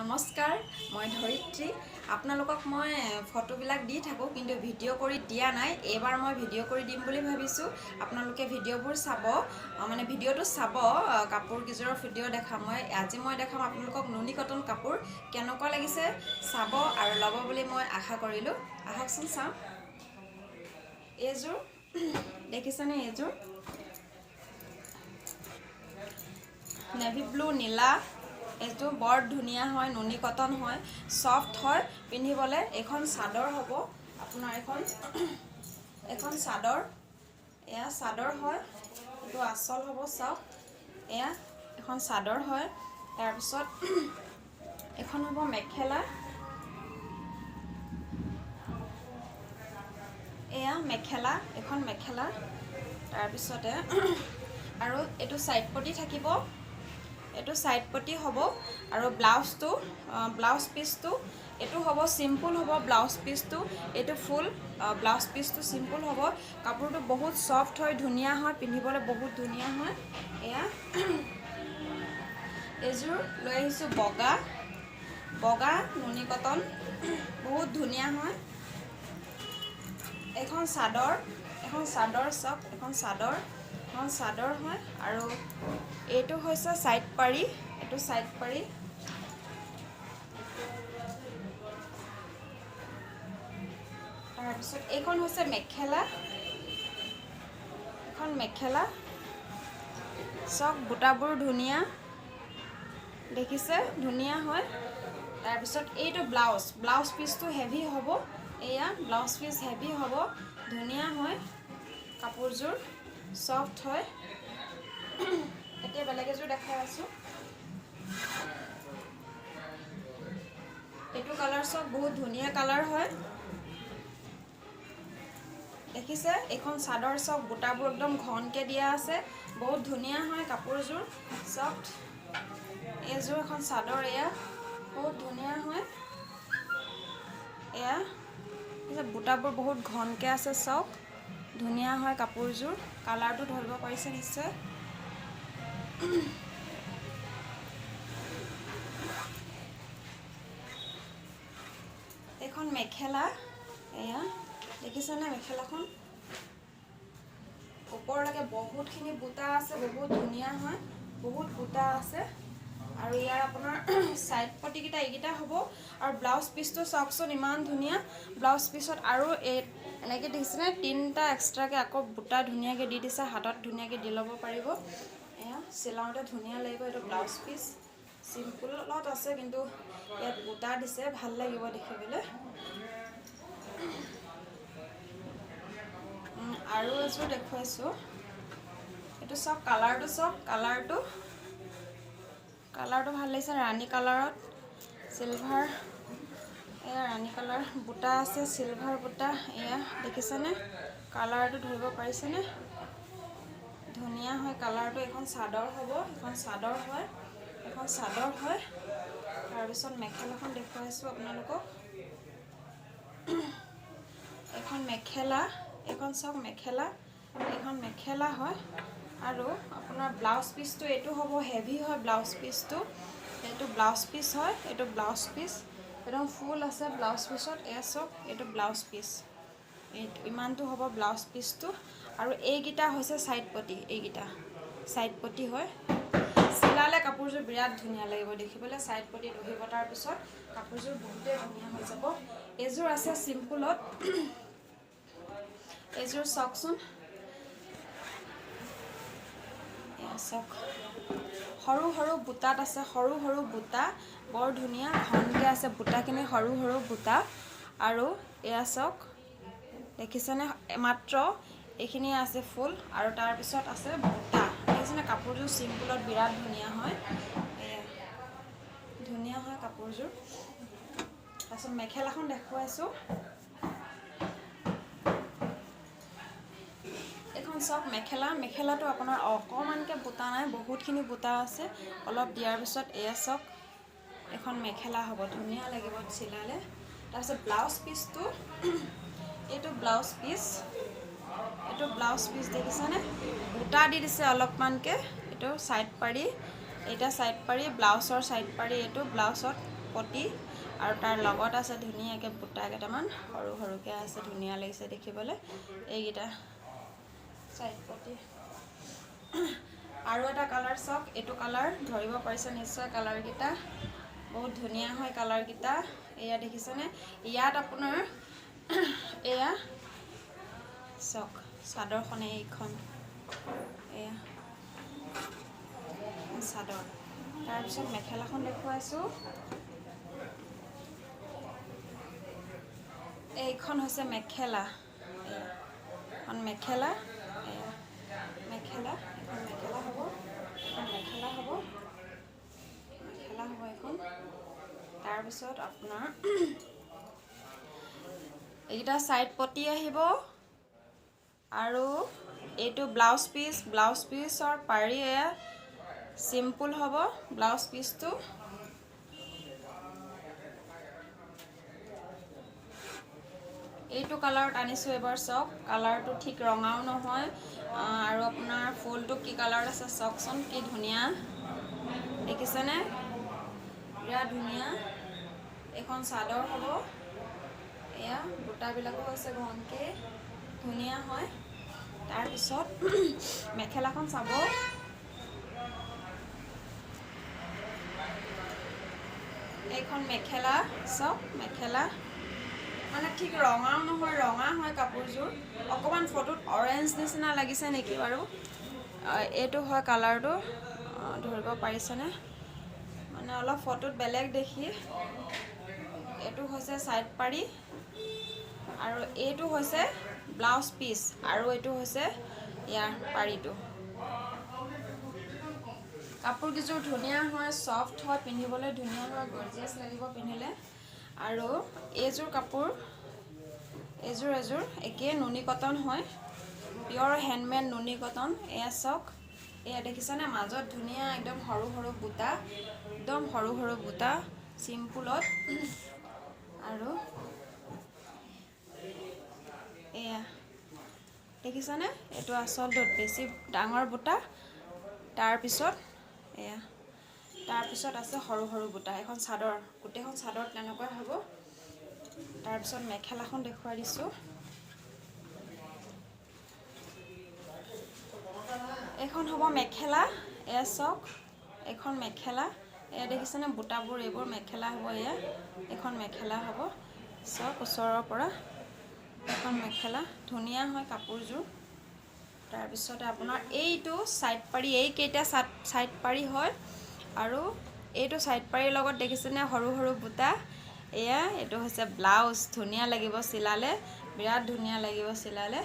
নমস্কাৰ, মই ধৰিত্ৰী। আপোনালোকক মই ফটোবিলাক দি থাকোঁ, কিন্তু ভিডিঅ' কৰি দিয়া নাই। এইবাৰ মই ভিডিঅ' কৰি দিম বুলি ভাবিছোঁ। আপোনালোকে ভিডিঅ'বোৰ চাব, মানে ভিডিঅ'টো চাব। কাপোৰ কেইযোৰৰ ভিডিঅ' দেখাম মই আজি। মই দেখাম আপোনালোকক নুনি কটন কাপোৰ। কেনেকুৱা লাগিছে চাব আৰু ল'ব বুলি মই আশা কৰিলোঁ। আহকচোন চাওঁ। এইযোৰ দেখিছেনে? এইযোৰ নেভি ব্লু, নীলা। এইটো বৰ ধুনীয়া হয়, নুনি কটন হয়, ছফ্ট হয় পিন্ধিবলৈ। এইখন চাদৰ হ'ব আপোনাৰ, এইখন এখন চাদৰ। এয়া চাদৰ হয়। এইটো আচল হ'ব, চাওক। এয়া এখন চাদৰ হয়। তাৰপিছত এইখন হ'ব মেখেলা। এয়া মেখেলা, এখন মেখেলা। তাৰপিছতে আৰু এইটো ছাইড পটি থাকিব, এইটো ছাইড পটি হ'ব। আৰু ব্লাউজটো, ব্লাউজ পিচটো এইটো হ'ব, চিম্পুল হ'ব ব্লাউজ পিচটো। এইটো ফুল ব্লাউজ পিচটো চিম্পুল হ'ব। কাপোৰটো বহুত ছফ্ট হয়, ধুনীয়া হয় পিন্ধিবলৈ, বহুত ধুনীয়া হয়। এয়া এইযোৰ লৈ আহিছোঁ, বগা বগা নুনি কটন, বহুত ধুনীয়া হয়। এখন চাদৰ, এখন চাদৰ চাওক, এখন চাদৰ, এখন চাদৰ হয়। আৰু এইটো হৈছে ছাইড পাৰি, এইটো ছাইড পাৰি। তাৰপিছত এইখন হৈছে মেখেলা, এখন মেখেলা চাওক। বুটাবোৰ ধুনীয়া দেখিছে, ধুনীয়া হয়। তাৰপিছত এইটো ব্লাউজ, ব্লাউজ পিচটো হেভি হ'ব। এয়া ব্লাউজ পিচ হেভি হ'ব, ধুনীয়া হয়। কাপোৰযোৰ ছফ্ট হয়। এতিয়া বেলেগ এযোৰ দেখাই আছোঁ। এইটো কালাৰ চাওক, বহুত ধুনীয়া কালাৰ হয়, দেখিছে? এইখন চাদৰ চাওক, বুটাবোৰ একদম ঘনকৈ দিয়া আছে, বহুত ধুনীয়া হয় কাপোৰযোৰ, ছফ্ট। এইযোৰ এখন চাদৰ, এয়া বহুত ধুনীয়া হয়। এয়া বুটাবোৰ বহুত ঘনকৈ আছে, চাওক, ধুনীয়া হয় কাপোৰযোৰ। কালাৰটো ধৰিব পাৰিছে নিশ্চয়। এইখন মেখেলা, এয়া দেখিছেনে মেখেলাখন? ওপৰলৈকে বহুতখিনি বুটা আছে, বহুত ধুনীয়া হয়, বহুত বুটা আছে। আৰু ইয়াৰ আপোনাৰ ছাইড পটিকেইটা এইকেইটা হ'ব। আৰু ব্লাউজ পিচটো চাওকচোন, ইমান ধুনীয়া ব্লাউজ পিচত। আৰু এই এনেকৈ দেখিছেনে, তিনিটা এক্সট্ৰাকৈ আকৌ বুটা ধুনীয়াকৈ দি দিছে, হাতত ধুনীয়াকৈ দি ল'ব পাৰিব। এয়া চিলাওঁতে ধুনীয়া লাগিব। এইটো ব্লাউজ পিচ চিম্পুলত আছে, কিন্তু ইয়াত বুটা দিছে, ভাল লাগিব দেখিবলৈ। আৰু এযোৰ দেখুৱাইছোঁ। এইটো চাওক, কালাৰটো চাওক, কালাৰটো, কালাৰটো ভাল লাগিছে। ৰাণী কালাৰত চিলভাৰ, এয়া ৰাণী কালাৰ বুটা আছে, চিলভাৰ বুটা। এয়া দেখিছেনে? কালাৰটো ধৰিব পাৰিছেনে? ধুনীয়া হয় কালাৰটো। এখন চাদৰ হ'ব, এখন চাদৰ হয়, এখন চাদৰ হয়। তাৰপিছত মেখেলাখন দেখুৱাইছোঁ আপোনালোকক। এখন মেখেলা, এইখন চাওক মেখেলা, এইখন মেখেলা হয়। আৰু আপোনাৰ ব্লাউজ পিচটো এইটো হ'ব, হেভি হয় ব্লাউজ পিচটো। এইটো ব্লাউজ পিচ হয়, এইটো ব্লাউজ পিচ, একদম ফুল আছে ব্লাউজ পিচত। এয়া চাওক, এইটো ব্লাউজ পিচ, এইটো ইমানটো হ'ব ব্লাউজ পিচটো। আৰু এইকেইটা হৈছে ছাইড পটি, এইকেইটা ছাইড পটি হয়। চিলালে কাপোৰযোৰ বিৰাট ধুনীয়া লাগিব দেখিবলৈ। ছাইড পটি দহি বটাৰ পিছত কাপোৰযোৰ বহুতেই ধুনীয়া হৈ যাব। এইযোৰ আছে চিম্পুলত, এইযোৰ চাওকচোন। চাওক, সৰু সৰু বুটাত আছে, সৰু সৰু বুটা, বৰ ধুনীয়া ঘনকৈ আছে বুটাখিনি, সৰু সৰু বুটা। আৰু এয়া চাওক, দেখিছেনে? মাত্ৰ এইখিনিয়ে আছে ফুল, আৰু তাৰপিছত আছে বুটা, দেখিছেনে? কাপোৰযোৰ চিম্পুলত বিৰাট ধুনীয়া হয়। এয়া ধুনীয়া হয় কাপোৰযোৰ। তাৰপিছত মেখেলাখন দেখুৱাইছোঁ। এইখন চাওক মেখেলা। মেখেলাটো আপোনাৰ অকণমানকৈ বুটা নাই, বহুতখিনি বুটা আছে। অলপ দিয়াৰ পিছত এয়া চাওক, এখন মেখেলা হ'ব, ধুনীয়া লাগিব চিলালে। তাৰপিছত ব্লাউজ পিচটো, এইটো ব্লাউজ পিচ, এইটো ব্লাউজ পিচ, দেখিছেনে? বুটা দি দিছে অলপমানকৈ। এইটো ছাইড পাৰি, এইটা ছাইড পাৰি, ব্লাউজৰ ছাইড পাৰি, এইটো ব্লাউজত পটি আৰু তাৰ লগত আছে ধুনীয়াকৈ বুটা কেইটামান সৰু সৰুকৈ আছে, ধুনীয়া লাগিছে দেখিবলৈ। এইকেইটা চাইড পটি। আৰু এটা কালাৰ চাওক, এইটো কালাৰ ধৰিব পাৰিছে নিশ্চয়, কালাৰকেইটা বহুত ধুনীয়া হয় কালাৰকেইটা। এয়া দেখিছেনে? ইয়াত আপোনাৰ এয়া চাওক চাদৰখন, এইখন এয়া চাদৰ। তাৰপিছত মেখেলাখন দেখুৱাইছোঁ। এইখন হৈছে মেখেলা, এয়া এখন মেখেলা, এয়া মেখেলা, এখন মেখেলা হ'ব, এখন মেখেলা হ'ব, মেখেলা হ'ব এখন। তাৰপিছত আপোনাৰ এইকেইটা চাইড পটি আহিব আৰু এইটো ব্লাউজ পিচ, ব্লাউজ পিচৰ পাৰি এয়া চিম্পুল হ'ব ব্লাউজ পিচটো। এইটো কালাৰত আনিছোঁ এবাৰ চাওক, কালাৰটো ঠিক ৰঙাও নহয় আৰু আপোনাৰ ফুলটো কি কালাৰত আছে চাওকচোন, কি ধুনীয়া দেখিছেনে? বিৰাট ধুনীয়া। এইখন চাদৰ হ'ব, এয়া বুটাবিলাকো আছে ঘনকৈ, ধুনীয়া হয়। তাৰপিছত মেখেলাখন চাব, এইখন মেখেলা চাওক, মেখেলা মানে ঠিক ৰঙাও নহয়, ৰঙা হয় কাপোৰযোৰ, অকণমান ফটোত অৰেঞ্জ নিচিনা লাগিছে নেকি বাৰু? এইটো হয় কালাৰটো, ধৰিব পাৰিছেনে? মানে অলপ ফটোত বেলেগ দেখি। এইটো হৈছে চাইড পাৰি আৰু এইটো হৈছে ব্লাউজ পিচ আৰু এইটো হৈছে ইয়াৰ পাৰিটো। কাপোৰকেইযোৰ ধুনীয়া হয়, ছফ্ট হয়, পিন্ধিবলৈ ধুনীয়া হয়, গৰ্জিয়াছ লাগিব পিন্ধিলে। আৰু এইযোৰ কাপোৰ, এইযোৰ এযোৰ একেই নুনি কটন হয়, পিয়ৰ হেণ্ডমেড নুনি কটন। এয়া চাওক, এয়া দেখিছেনে? মাজত ধুনীয়া একদম সৰু সৰু বুটা, একদম সৰু সৰু বুটা চিম্পুলত। আৰু এয়া দেখিছানে? এইটো আচলটোত বেছি ডাঙৰ বুটা, তাৰপিছত এয়া তাৰপিছত আছে সৰু সৰু বুটা। এখন চাদৰ, গোটেইখন চাদৰ তেনেকুৱাই হ'ব। তাৰপিছত মেখেলাখন দেখুৱাই দিছোঁ। এইখন হ'ব মেখেলা, এয়া চাওক, এইখন মেখেলা। এয়া দেখিছেনে বুটাবোৰ? এইবোৰ মেখেলা হ'ব। এয়া এইখন মেখেলা হ'ব, চাওক ওচৰৰ পৰা। এখন মেখেলা ধুনীয়া হয় কাপোৰযোৰ। তাৰপিছতে আপোনাৰ এইটো চাইড পাৰি, এইকেইটা চাইড পাৰি হয়। আৰু এইটো চাইড পাৰিৰ লগত দেখিছেনে সৰু সৰু বুটা? এয়া এইটো হৈছে ব্লাউজ, ধুনীয়া লাগিব চিলালে, বিৰাট ধুনীয়া লাগিব চিলালে।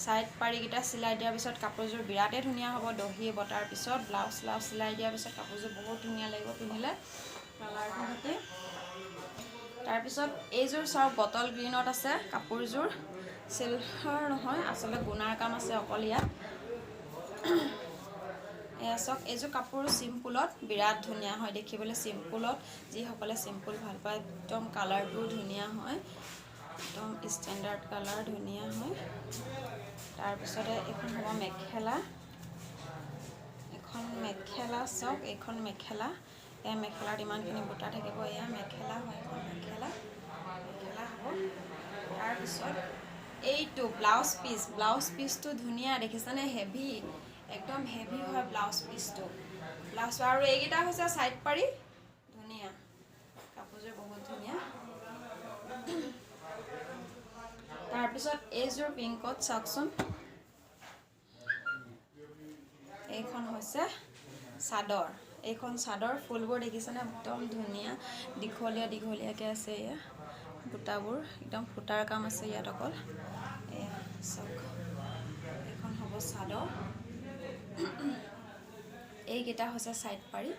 চাইড পাৰিকেইটা চিলাই দিয়াৰ পিছত কাপোৰযোৰ বিৰাটেই ধুনীয়া হ'ব। দহি বটাৰ পিছত ব্লাউজ চিলাউজ চিলাই দিয়াৰ পিছত কাপোৰযোৰ বহুত ধুনীয়া লাগিব পিন্ধিলে, কালাৰটোৰ সৈতে। তাৰপিছত এইযোৰ চাওক, বটল গ্ৰীণত আছে কাপোৰযোৰ, চিলভাৰ নহয়, আচলতে গুণাৰ কাম আছে অকল ইয়াত। এয়া চাওক, এইযোৰ কাপোৰ চিম্পুলত বিৰাট ধুনীয়া হয় দেখিবলৈ। চিম্পুলত যিসকলে চিম্পুল ভাল পায়, একদম কালাৰটোও ধুনীয়া হয়, একদম ষ্টেণ্ডাৰ্ড কালাৰ, ধুনীয়া হয়। তাৰপিছতে এইখন হ'ব মেখেলা, এখন মেখেলা চাওক, এইখন মেখেলা। এই মেখেলাত ইমানখিনি বুটা থাকিব। এয়া মেখেলা হয়, এখন মেখেলা, মেখেলা হ'ব। তাৰপিছত এইটো ব্লাউজ পিচ, ব্লাউজ পিচটো ধুনীয়া দেখিছেনে? হেভি, একদম হেভি হয় ব্লাউজ পিচটো, ব্লাউজ। আৰু এইকেইটা হৈছে চাইড পাৰি, ধুনীয়া কাপোৰযোৰ, বহুত ধুনীয়া। তাৰপিছত এইযোৰ পিংকত চাওকচোন, এইখন হৈছে চাদৰ। এইখন চাদৰ ফুলবোৰ দেখিছেনে? একদম ধুনীয়া, দীঘলীয়া দীঘলীয়াকৈ আছে। এয়া বুটাবোৰ একদম সূতাৰ কাম আছে ইয়াত অকল। এয়া চাওক, এইখন হ'ব চাদৰ। এইকেইটা হৈছে চাইড পাৰি,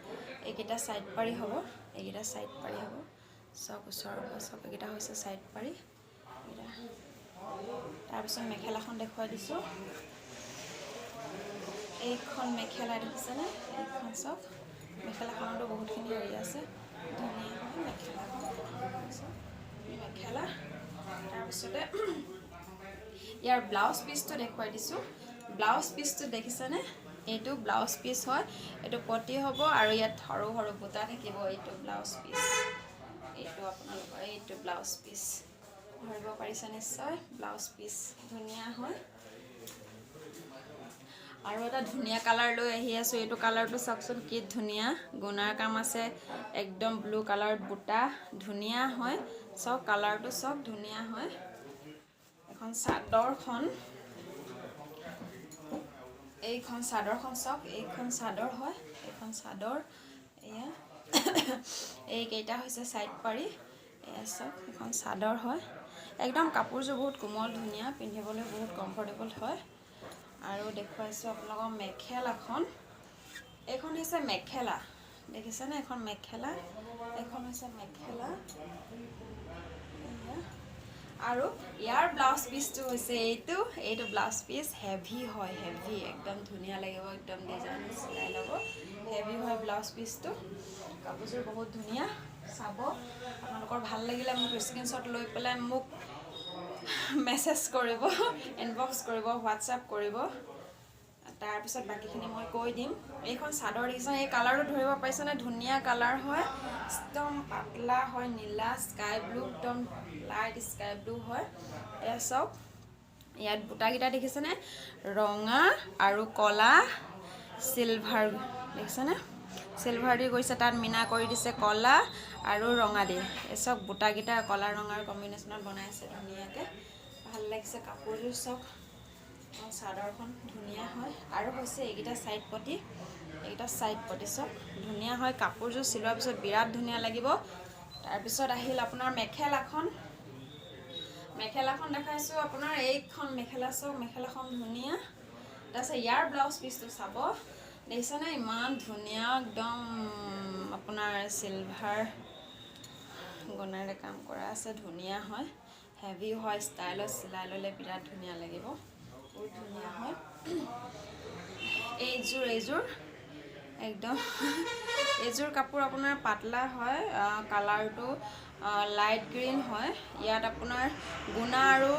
এইকেইটা চাইড পাৰি হ'ব, এইকেইটা চাইড পাৰি হ'ব। চাওক ওচৰৰ পৰা চাওক, এইকেইটা হৈছে চাইড পাৰি। তাৰপিছত মেখেলাখন দেখুৱাই দিছোঁ। এইখন মেখেলা দেখিছেনে? এইখন চাওক, মেখেলাখনতো বহুতখিনি হেৰি আছে, ধুনীয়া হয় মেখেলাখন, মেখেলা। তাৰপিছতে ইয়াৰ ব্লাউজ পিচটো দেখুৱাই দিছোঁ। ব্লাউজ পিচটো দেখিছেনে? এইটো ব্লাউজ পিচ হয়, এইটো পটি হ'ব আৰু ইয়াত সৰু সৰু বুটা থাকিব। এইটো ব্লাউজ পিচ। এইটো ব্লাউজ পিচ, ধৰিব পাৰিছে নিশ্চয়। ব্লাউজ পিচ ধুনীয়া হয়। আৰু এটা ধুনীয়া কালাৰ লৈ আহি আছোঁ। এইটো কালাৰটো চাওকচোন, কি ধুনীয়া গুণাৰ কাম আছে। একদম ব্লু কালাৰ বুটা, ধুনীয়া হয়। চাওক, কালাৰটো চাওক, ধুনীয়া হয়। এখন চাদৰখন, এইখন চাদৰখন চাওক। এইখন চাদৰ হয়, এইখন চাদৰ। এয়া এইকেইটা হৈছে ছাইড পাৰি। এয়া চাওক, এইখন চাদৰ হয়। একদম কাপোৰযোৰ বহুত কোমল, ধুনীয়া, পিন্ধিবলৈ বহুত কমফৰ্টেবল হয়। আৰু দেখুৱাইছোঁ আপোনালোকক মেখেলাখন। এইখন হৈছে মেখেলা, দেখিছেনে? এখন মেখেলা, এইখন হৈছে মেখেলা। এয়া। আৰু ইয়াৰ ব্লাউজ পিচটো হৈছে এইটো। এইটো ব্লাউজ পিচ হেভি হয়, হেভি, একদম ধুনীয়া লাগিব। একদম ডিজাইন চিলাই ল'ব, হেভি হয় ব্লাউজ পিচটো। কাপোৰযোৰ বহুত ধুনীয়া, চাব। আপোনালোকৰ ভাল লাগিলে মোক স্ক্ৰীনশ্বট লৈ পেলাই মোক মেছেজ কৰিব, ইনবক্স কৰিব, হোৱাটছআপ কৰিব। তাৰপিছত বাকীখিনি মই কৈ দিম। এইখন চাদৰ দেখিছে? এই কালাৰটো ধৰিব পাৰিছেনে? ধুনীয়া কালাৰ হয়, একদম পাতলা হয়, নীলা স্কাই ব্লু, একদম লাইট স্কাই ব্লু হয়। এয়া চাওক, ইয়াত বুটাকেইটা দেখিছেনে? ৰঙা আৰু ক'লা চিলভাৰ, দেখিছেনে? চিলভাৰ দি গৈছে, তাত মীনা কৰি দিছে ক'লা আৰু ৰঙা দি। এই চাওক, বুটাকেইটা ক'লা ৰঙাৰ কম্বিনেশ্যনত বনাইছে ধুনীয়াকৈ, ভাল লাগিছে। কাপোৰযোৰ চাওক, চাদৰখন ধুনীয়া হয়। আৰু হৈছে এইকেইটা ছাইড পটি, এইকেইটা ছাইড পটি চাওক, ধুনীয়া হয়। কাপোৰযোৰ চিলোৱাৰ পিছত বিৰাট ধুনীয়া লাগিব। তাৰপিছত আহিল আপোনাৰ মেখেলাখন। মেখেলাখন দেখাইছোঁ আপোনাৰ। এইখন মেখেলা চাওক, মেখেলাখন ধুনীয়া। তাৰপিছত ইয়াৰ ব্লাউজ পিচটো চাব, দেখিছেনে? ইমান ধুনীয়া, একদম আপোনাৰ চিলভাৰ গুণাৰে কাম কৰা আছে। ধুনীয়া হয়, হেভি হয়, ষ্টাইলত চিলাই ল'লে বিৰাট ধুনীয়া লাগিব, বহুত ধুনীয়া হয়। এইযোৰ একদম, এইযোৰ কাপোৰ আপোনাৰ পাতলা হয়, কালাৰটো লাইট গ্ৰীণ হয়। ইয়াত আপোনাৰ গুণা আৰু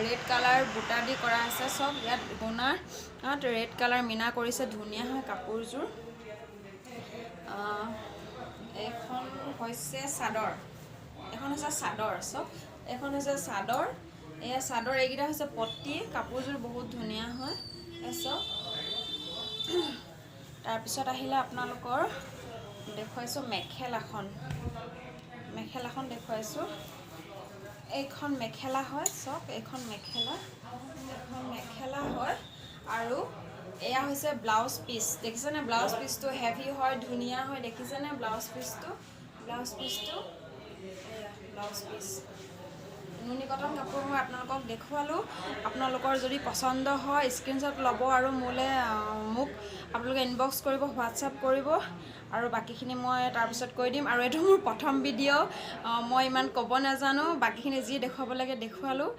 ৰেড কালাৰ বুটা দি কৰা আছে চব। ইয়াত গুণাত ৰেড কালাৰ মীনা কৰিছে, ধুনীয়া হয় কাপোৰযোৰ। এইখন হৈছে চাদৰ, এখন হৈছে চাদৰ চব। এইখন হৈছে চাদৰ, এয়া চাদৰ। এইকেইটা হৈছে পতি। কাপোৰযোৰ বহুত ধুনীয়া হয়, এই চব। তাৰপিছত আহিলে আপোনালোকৰ দেখুৱাইছোঁ মেখেলাখন। মেখেলাখন দেখুৱাইছোঁ। এইখন মেখেলা হয়, চাওক, এইখন মেখেলা, এইখন মেখেলা হয়। আৰু এয়া হৈছে ব্লাউজ পিচ, দেখিছেনে? ব্লাউজ পিচটো হেভি হয়, ধুনীয়া হয়, দেখিছেনে ব্লাউজ পিচটো? ব্লাউজ পিচটো এয়া, ব্লাউজ পিচ। নুনি কটন কাপোৰ মই আপোনালোকক দেখুৱালোঁ। আপোনালোকৰ যদি পচন্দ হয়, স্ক্ৰীনশ্বট ল'ব আৰু মোক আপোনালোকে ইনবক্স কৰিব, হোৱাটছআপ কৰিব আৰু বাকীখিনি মই তাৰপিছত কৈ দিম। আৰু এইটো মোৰ প্ৰথম ভিডিঅ', মই ইমান ক'ব নাজানো। বাকীখিনি যি দেখুৱাব লাগে দেখুৱালোঁ।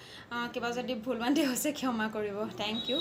কিবা যদি ভুল ভ্ৰান্তি হৈছে, ক্ষমা কৰিব। Thank U.